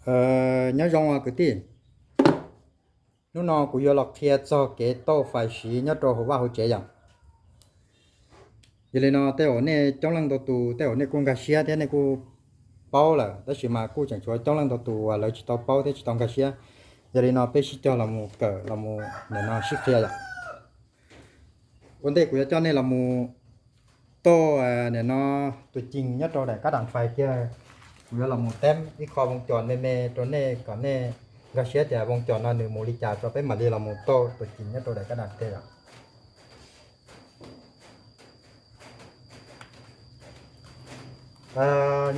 Nyob zoo kwv tij, hnub no kuv yuav los qhia txog kev tauj fais siv nyob rau hauv vaj hauv tsev yom. Yog li no tej zaum nej coob leej ntau tus tej zaum nej kuj nkag siab thiab nej kuj paub lawm, tab sis mas kuj tseem tshuav coob leej ntau tus uas lawv tsis tau paub thiab tsis tau nkag siab. Yog li no peb sib cog los mus kawm los mus nim no sib qhia yom. Ua ntej kuv yuav coj nej los mus tauj nim no tus cim nyob rau daim kab das fais kiag, kuv yuav los mus teb ib qho voos cos me me rau nej kom nej nkag siab tias voos cos no nws mus li cas tso peb mam li los mus tauj tus cim nyob rau daim kab das kiag yom.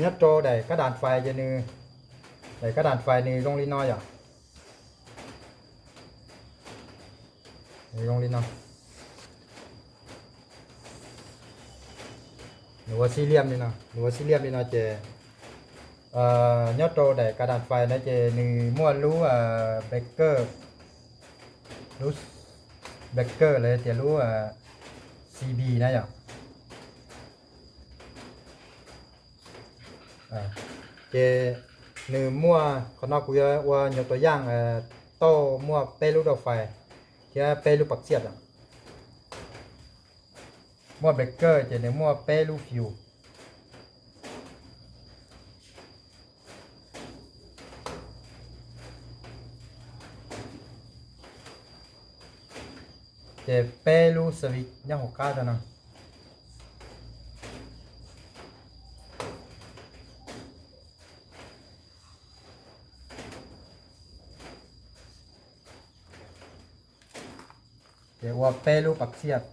Nyob rau daim kab das fais ces nws, daim kab das fais nws zoo li no yom. Nws zoo li no. Nws ua xib liam li no, nws ua xib liam li no ces nyob rau daim kab das fais no ces nws muaj lub breaker, lub breaker los tias lub C B na yom. Ces nws muaj, qhov no kuv yuav ua nyuag tus yaj, tauj muaj peb lub rau fais thiab peb lub pas xiaj. Muaj breaker ces nws muaj peb lub fuse. Ces peb lub switch nyob hauv qab rau no. Ces ua peb lub pas xiaj.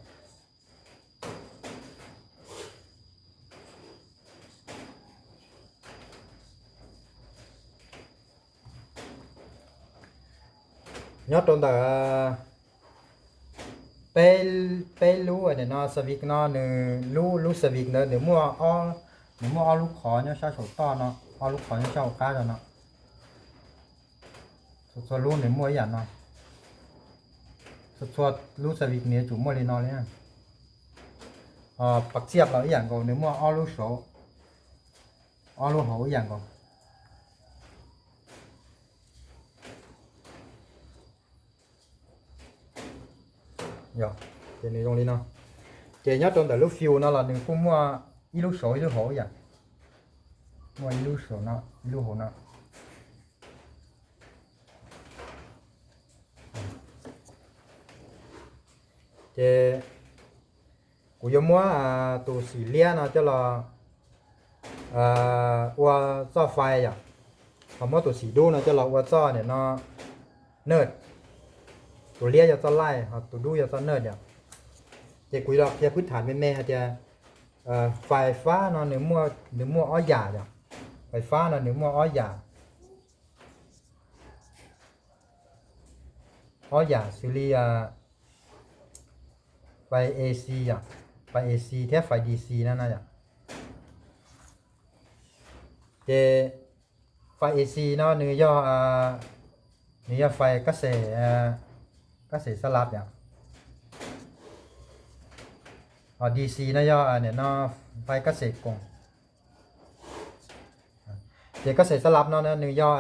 Nyob rau ntawm peb lub nim no switch no nws lub, lub switch ntawd nws muaj, nws muaj ob lub qhov nyob sab saum toj no, ob lub qhov nyob sab hauv qab rau no. Txhua txhua lub nws muaj ib yam no. Txhua txhua lub switch nws yuav tsum muaj li no li. Pas xiaj los ib yam nkaus, nws muaj ob lub saud, ob lub hauv ib yam nkaus. Ces nws zoo li no. Ces nyob rau ntawm lub fuse no los nws kuj muaj ib lub saud ib lub hauv ib yam. Muaj ib lub saud no, ib lub hauv no. Ces kuv yuav muab tus xim liab no coj los ua txoj fais yom, ho muab tus xim dub no coj los ua txoj nim no nerd. Tus liab yog txoj laij, ho tus dub yog txoj nerd yom. Ces kuv yuav los qhia phwb tham me me hais tias fais fab no nws muaj ob yam yom. Fais fab no nws muaj ob yam, ob yam xws li fais AC yom, fais AC thiab fais DC no no yom. Ces fais AC no nws yog, nws yog fais kab xes, kab xes xa lab yom. Ho DC no yog nim no fais kab xes koos. Ces kab xes xa lab no nws yog,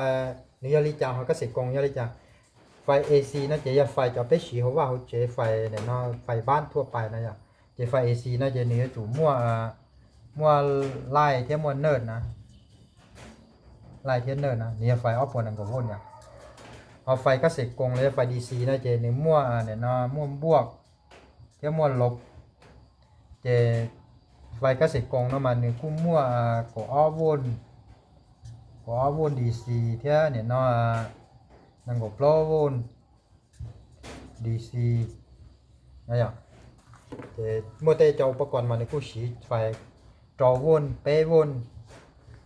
nws yog li cas, ho kab xes koos yog li cas? Fais AC no ces yog fais cov peb siv hauv vaj hauv tsev, fais nim no fais pab thuaj pais no yom. Ces fais AC no ces nws yuav tsum muaj, muaj laij thiab muaj nerd na. Laij thiab nerd na nws yog fais ob puas nees nkaum volt yom. Ho fais kab xes koos los yog fais DC no ces nws muaj nim no muaj npuaj thiab muaj lob. Ces fais kab xes koos no mas nws kuj muaj kaum ob volt, kaum ob volt DC thiab nim no nees nkaum plaub volt DC no yom. Ces muaj tej cov upakoos mas nws kuj siv fais rau volt, peb volt,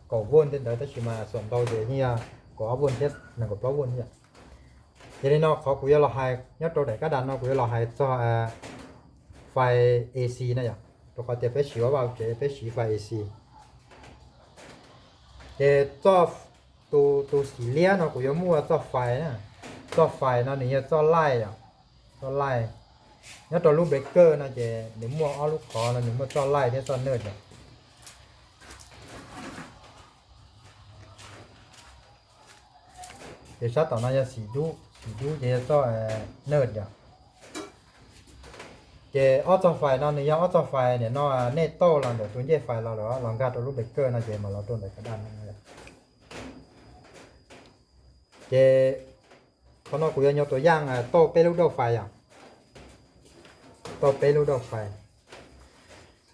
kaum volt tej ntawd, tab sis mas xam ntau ces yeej yog kaum ob volt thiab nees nkaum plaub volt yom. Yog li no qhov kuv yuav los hais nyob rau daim kab das no kuv yuav los hais txog fais AC na yom, rau qhov tias peb siv vaj hauv tsev peb siv fais AC. Ces txoj, tus, tus xim liab no kuv yuav muaj txoj fais na. Txoj fais no nws yog txoj laij yom, txoj laij. Nyob rau lub breaker no ces nws muaj ob lub qhov no nws muaj txoj laij thiab txoj nerd yom. Ces sab tom no yog xim dub, xim dub ces yog txoj nerd yom. Ces ob txoj fais no nws yog ob txoj fais nim no nej tauj los ntawm tus ncej fais los lawm los nkag rau lub breaker no ces mam los rau ntawm ka daj no. Ces qhov no kuv yuav nyuaj tus yaj tauj peb lub dauj fais yom, tauj peb lub dauj fais.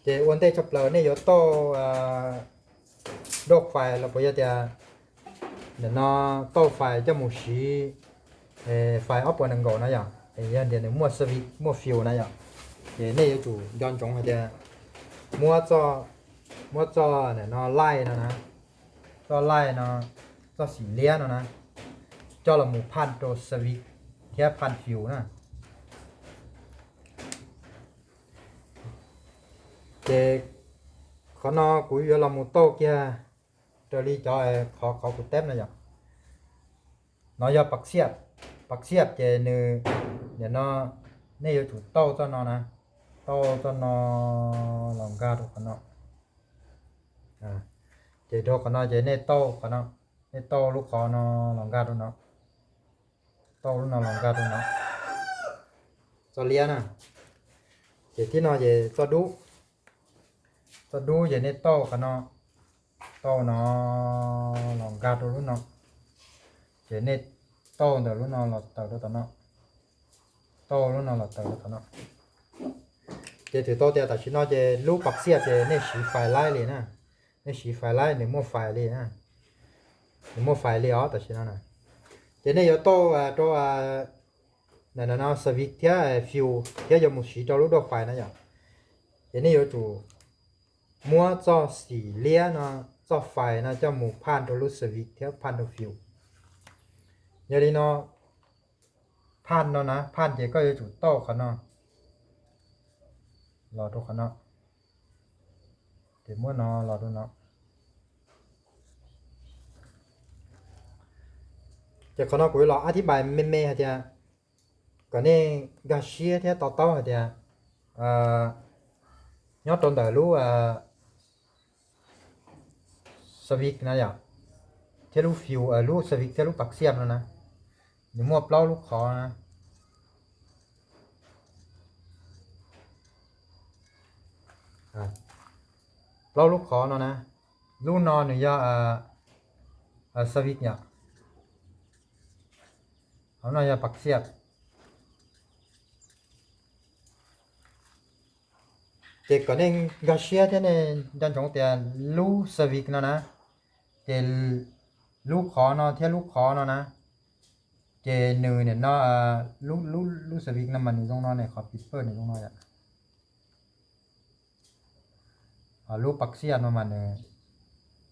Ces ua ntej tshaj plaws nej yuav tauj dauj fais los puas yog tias nim no tauj fais coj mus siv fais ob puas nees nkaum na yom, yog tias nws muaj service muaj fuel na yom, ces nej yuav tsum nco ntsoov hais tias muab, muab txoj nim no light no na, txoj light no, txoj xim liab no na, coj los mus phaj rau service thiab phaj fuel na. Ces qhov no kuv yuav los mus tauj kiag raws li cov qhov qhov kuv teb no yom. No yog pav xiaj, pav xiaj ces nws, nim no nej yuav tsum tauj txoj no na, tauj txoj no los nkag rau qhov no. Ces rau qhov no ces nej tauj qhov no, nej tauj lub qhov no los nkag rau no, tauj lub no los nkag rau no, txoj liab na. Ces thib no ces txoj dub, txoj dub ces nej tauj qhov no, tauj no los nkag rau lub no, ces nej tauj ntawm lub no los tawm rau tom no, tauj lub no los tawm rau tom no. Ces twb tau tias tam sim no ces lub pav xiaj ces nej siv fais light li na, nej siv fais light nws muaj fais li na, nws muaj fais li os tam sim no na. Ces nej yuav tauj rau no service thiab fuel thiab yuav mus siv rau lub dauj fais na yom. Ces nej yuav tsum muab txoj xim liab no, txoj fais no coj mus phaj rau lub service thiab phaj rau fuel. Yog li no, phaj no na, phaj ces koj yuav tsum tauj qhov no los rau qhov no, ces muab no los rau no. Ces qhov no kuv yuav los a thib pais me me hais tias kom nej nkag siab thiab to taub hais tias nyob rau ntawm lub service no yom, thiab lub fuel, lub service thiab lub pav xiaj no na, nws muaj plaub lub qhov na. Plaub lub qhov no na, lub no nws yog service yom, lub no yog pav xiaj. Ces kom nej nkag siab thiab nej nco ntsoov tias lub service no na, ces lub qhov no thiab lub qhov no na, ces nws nim no lub service no mas nws zoo no ne, qhov beeper nws zoo no yom. Ho lub pav xiaj no mas nws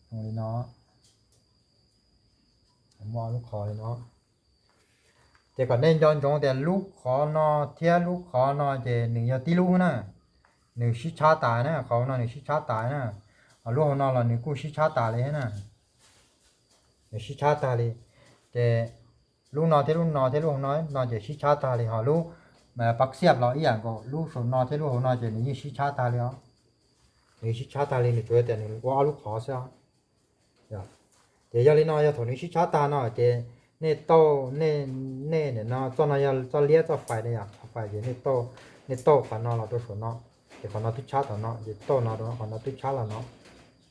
zoo li no, muaj lub qhov li no. Ces kom nej nco ntsoov tias lub qhov no thiab lub qhov no ces nws yog tib lub na, nws sib tshab tas na, qhov no nws sib tshab tas na, ho lub hauv no los nws kuj sib tshab tas li na, nws sib tshab tag li. Ces lub no thiab lub no thiab lub hauv no no ces sib tshab tag li, ho lub pav xiaj los ib yam nkaus, lub saum no thiab lub hauv no ces nws yeej sib tshab tag li os. Nws sib tshab tag li, nws tsuas yog tias nws ua ob lub qhov xwb os. Ces yog li no yog thaum nws sib tshab tag no ces nej tauj, nej nim no txoj no yog txoj liab txoj fais ne yom, txoj fais ces nej tauj qhov no los rau saum no, ces qhov no twb tshab tom no, ces tauj no rau qhov no twb tshab los no,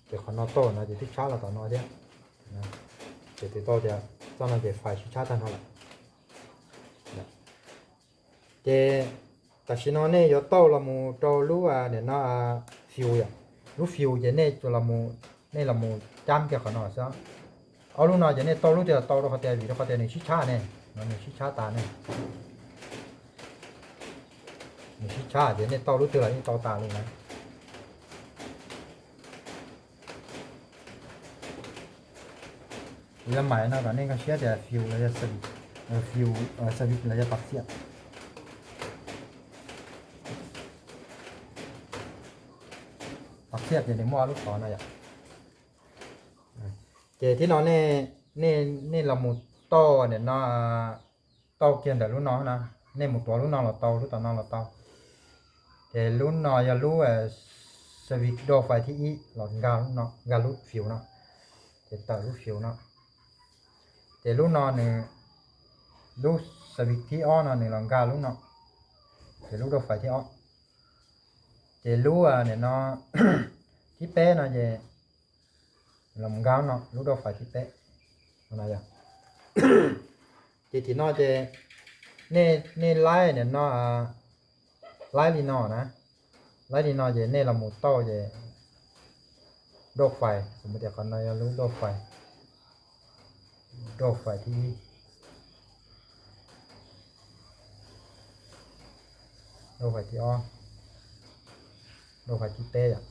ces qhov no tauj no ces twb tshab los tom no thiab. Ces twb tau tias txoj no ces fais sib tshab tag no lawm. Ces tam sim no nej yuav tauj los mus rau lub nim no fuel yom, lub fuel ces nej los, nej los mus cab kiag qhov no xwb. Ob lub no ces nej tauj lub twg los tau rau qhov tias, vim rau qhov tias nws sib tshab ne, no nws sib tshab tas ne, nws sib tshab ces nej tauj lub twg los yeej tau tas li na. Kuv yuav maim no kom nej nkag siab tias fuel los yog service, fuel, service los yog pav xiaj. Pav xiaj ces nws muaj ob lub qhov no yom. Ces thib no nej, nej los mus tauj nim no, tauj kiag ntawm lub no na, nej mus tuav lub no los tau, lub tom no los tau. Ces lub no yog lub service door file thib ib los nkag lub fuel no, ces tawm lub fuel no. Ces lub no nws, lub switch thib ob no nws los nkag lub no, ces lub rau fais thib ob. Ces lub nim no thib peb no ces los nkag no lub rau fais thib peb. Ces tim no ces nej, nej laib nim no, laib li no na, laib li no ces nej los mus tauj ces rau fais, xws li tias qhov no yog lub rau fais, rau fais thib ib, rau fais thib ob, rau fais thib peb yom.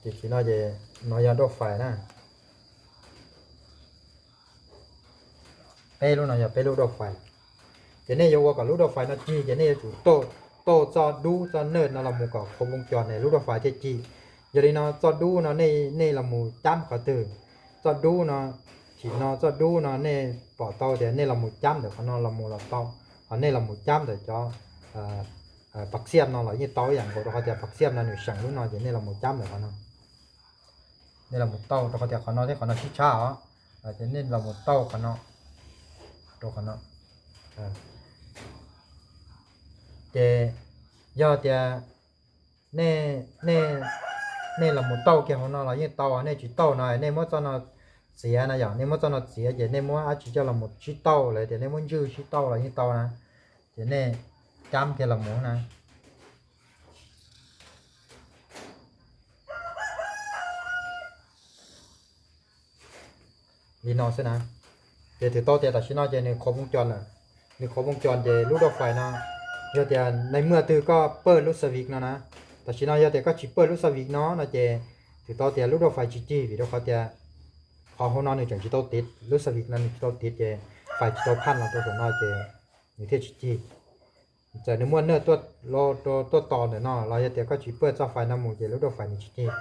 Ces tim no ces no yog rau fais na. Peb lub no yog peb lub rau fais. Ces nej yuav ua kom lub rau fais no cig ces nej yuav tsum tauj txoj dub txoj naj no los mus kom qhuav voos cos ne lub rau fais thiaj cig. Yog li no txoj dub no nej los mus cab qhov twg? Txoj dub no, tim no txoj dub no nej pom tau tias nej los mus cab ntawm qhov no los mus los tau, ho nej los mus cab ntawm cov pas xiaj no los yeej tau ib yam nkaus, rau qhov tias pas xiaj no nws seem lub no ces nej los mus cab ntawm qhov no. Nej los mus tauj rau qhov tias qhov no thiab qhov no sib tshab os, ces nej los mus tauj qhov no rau qhov no. Ces yog tias nej, nej los mus tauj kiag hauv no los yeej tau, nej tsis tauj no nej muab txoj no txiav na yom, nej muab txoj no txiav ces nej muab dab tsi coj los mus sib tauj, lawv tias nej muab ntswj sib tauj los yeej tau na. Ces nej cab kiag los mus na. Li no xwb na. Ces twb tau tias tam sim no ces nws qhuav voos cos lawm. Nws qhuav voos cos ces lub rau fais no, yog tias nais muaj twg koj pawj lub switch no na, tam sim no yog tias koj tsis pawj lub switch no no ces twb tau tias lub rau fais tsis cig, vim rau qhov tias qhov hauv no nws tseem tsis tau tiv, lub switch no nws tsis tau tiv ces fais tsis tau phaj los rau saum no ces nws thiaj tsis cig. Txawm nws muaj naj tuaj tos ntawm no los yog tias koj tsis pawj txoj fais no mus ces lub rau fais nws tsis cig.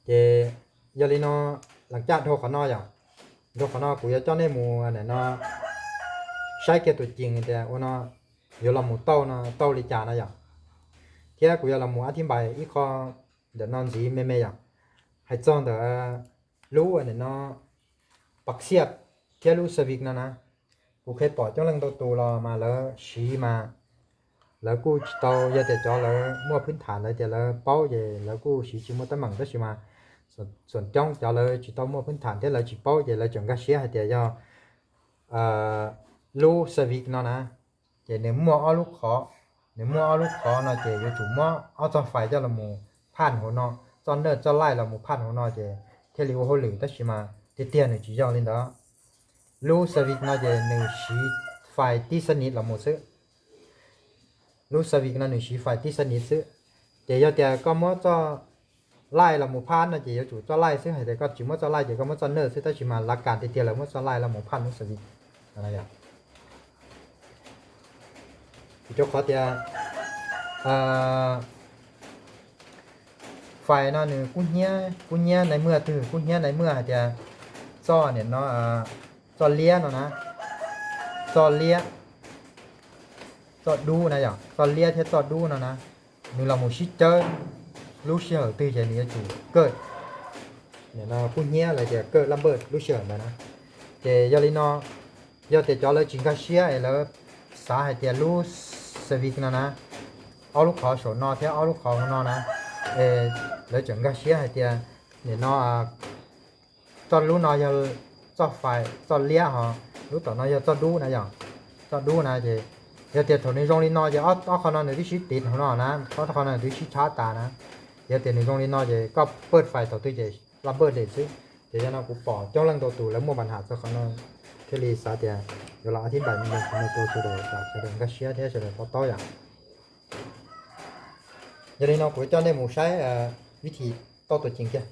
Ces yog li no, lees caj dhau qhov no yom, dhau qhov no kuv yuav coj nej mus nim no saib kiag tus cees tias ua no yuav los mus tauj no tauj li cas no yom. Thiab kuv yuav los mus ab thib npais ib qho ntawm no ntxiv me me yom. Hais txog ntawm lub nim no pas xiaj thiab lub switch no na, kuv qhia pom coob leej ntau tus los mas lawv siv mas lawv kuj tsis tau, yog tias cov lawv muaj phwb tham lawv tias lawv paub ces lawv kuj siv tsis muaj teeb meem, tab sis mas xuam coob cov lawv tsis tau muaj phwb tham thiab lawv tsis paub ces lawv tseem nkag siab hais tias yog lub switch no na, ces nws muaj ob lub qhov, nws muaj ob lub qhov no ces yuav tsum muab ob txoj fais coj los mus phaj hauv no, txoj naj txoj laij los mus phaj hauv no ces thiaj li ua hauj lwm, tab sis mas tiag tiag nws tsis yog li ntawd. Lub switch no ces nws siv fais tib xab niv los mus xwb. Lub switch no nws siv fais tib xab niv xwb. Ces yog tias koj muab txoj laij los mus phaj no ces yuav tsum txoj laij xwb, hais tias koj tsis muab txoj laij ces koj muab txoj naj xwb, tab sis mas lav kas tiag tiag lawv muab txoj laij los mus phaj lub switch. Vim rau qhov tias fais no nws kub hnyiab, kub hnyiab nais muaj twg, kub hnyiab nais muaj hais tias txoj nim no, txoj liab no na, txoj liab, txoj dub na yom, txoj liab thiab txoj dub no na, nws los mus sib cawb lub sij hawm twg ces nws yuav tsum kawj, nim no kub hnyiab los tias kawj laj npawj lub sij hawm ntawd na. Ces yog li no, yog tias cov lawv tsis nkag siab es lawv xav hais tias lub switch no na, ob lub qhov saum no thiab ob lub qhov hauv no na, es lawv tseem nkag siab hais tias nim no txoj lub no yog txoj fais txoj liab ho lub tom no yog txoj dub na yom. Txoj dub na ces yog tias thaum nws zoo li no ces ob qho no nws twb sib tiv hauv no na, ob qho no nws twb sib tshab tas na. Yog tias nws zoo li no ces koj pawj fais thaum twg ces laj npawj li xwb. Ces yog no kuv pom coob leej ntau tus lawv muaj npa nham txog qhov no thiaj li xav tias yuav los ab thib npais me me qhov no rau sawv daws kom sawv daws nkag siab thiab sawv daws to taub yom. Yog li no kuv coj nej mus saib vib thim tauj tuam cees kiag.